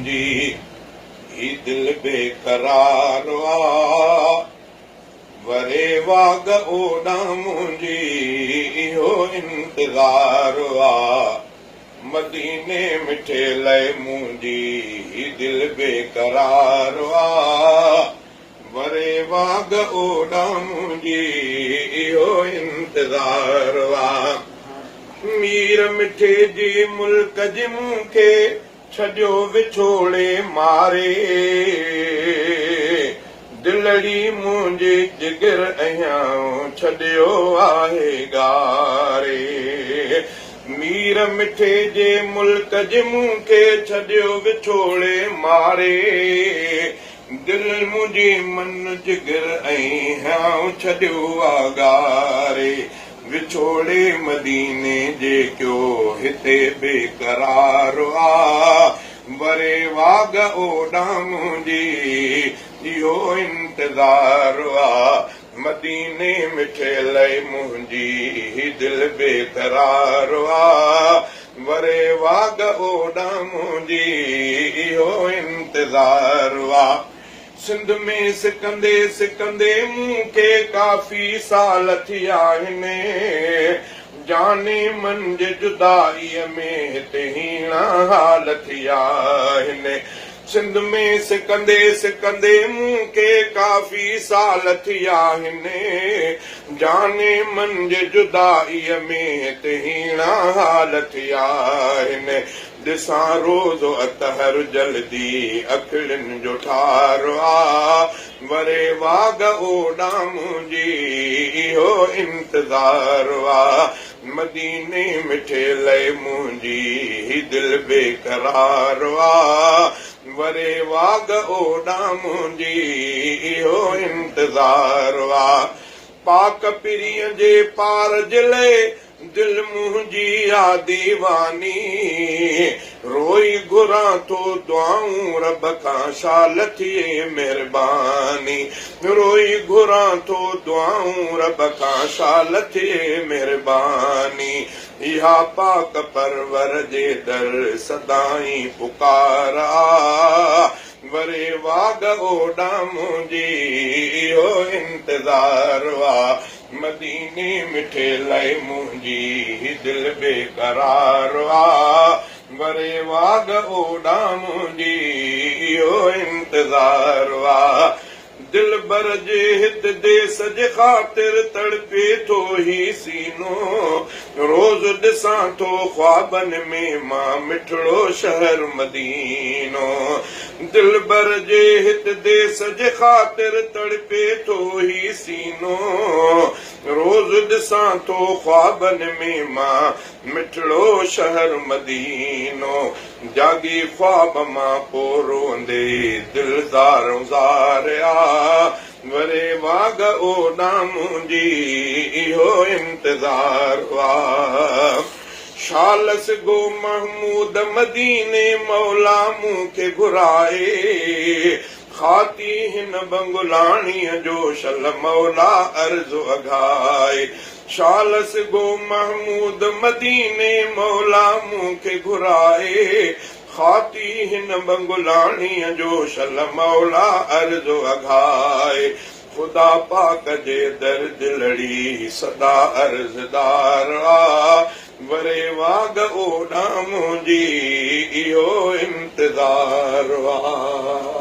منهنجي هي دل بيقرار آ. وري واڳ اوڏانهن منهنجي اهو انتظار آ. مديني مٺي لئه منهنجي هي دل بيقرار آ. وري واڳ اوڏانهن منهنجي اهو انتظار آ. مير مٺي جي ملڪ جي مون کي ڇڏيو وڇوڙي ماري. دلڙي منهنجي جگر اهيانء ڇڏيو آهي ڳاري. مير مٺي جي ملڪ جي مون کي ڇڏيو وڇوڙي ماري. دل منهنجي من جگر ۽ هيانء ڇڏيو آ ڳاري. وڇوڙي مديني جي ڪيو هتي بيقرار آ. وري واڳ اوڏانهن منهنجي اهو انتظار آ. مديني مٺي لئه منهنجي هي دل بيقرار آ. وري واڳ اوڏانهن منهنجي اهو انتظار آ. سنڌ ۾ سڪندي سڪندي مون کي ڪافي سال ٿيا آهن. جاني منجهه جدائيء ۾ هت هيڻا حال ٿيا آهن. سنڌ ۾ سڪندي سڪندي مون کي ڪافي سال ٿيا آهن. جاني منجهه جدائيء ۾ هت هيڻا حال ٿيا آهن. ڏسان روز اطهر جلدي اکڙين جو ٺار آ. وري واڳ اوڏانهن منهنجي اهو انتظار آ. مديني مٺي لئه منهنجي هي دل بيقرار آ. وري واڳ اوڏانهن منهنجي اهو انتظار آ. پاڪ پرينء جي پار جي لئه دل منهنجي آ ديواني، روئي گهران ٿو دعائون رب کان شال ٿئي مهرباني، روئي گهران ٿو دعائون رب کان شال ٿئي مهرباني، اها پاڪ پرور جي در سدائين پڪار آ، وري واڳ اوڏانهن منهنجي اهو انتظار آ. مديني مٺي لئه منهنجي هي دل بيقرار آ. وري واڳ اوڏانهن منهنجي اهو انتظار آ. دلبر جي هت ديس جي خاطر تڙپي ٿو هي سينو. روز ڏسان ٿو خوابن ۾ مان مٺڙو شهر مدينو. دلبر جي هت ديس جي خاطر تڙپي ٿو هي سينو. روز ڏسان ٿو خوابن ۾ مان مٺڙو شهر مدينو. جاڳي خواب مان پو روئندي دل زارئون زار آ. وري واڳ اوڏانهن منهنجي اهو انتظار آ. شال سگهو محمود مديني مولا مون کي گهرائي. خاطي هن بنگلاڻيء جو شل مولا عرض اگهائي. شال سگهو محمود مديني مولا مون کي گهرائي. خاطي هن بنگلاڻيء جو شل مولا عرض اگهائي. خدا پاڪ جي در دلڙي سدا عرضدار آ. وري واڳ اوڏانهن منهنجي اهو انتظار آ.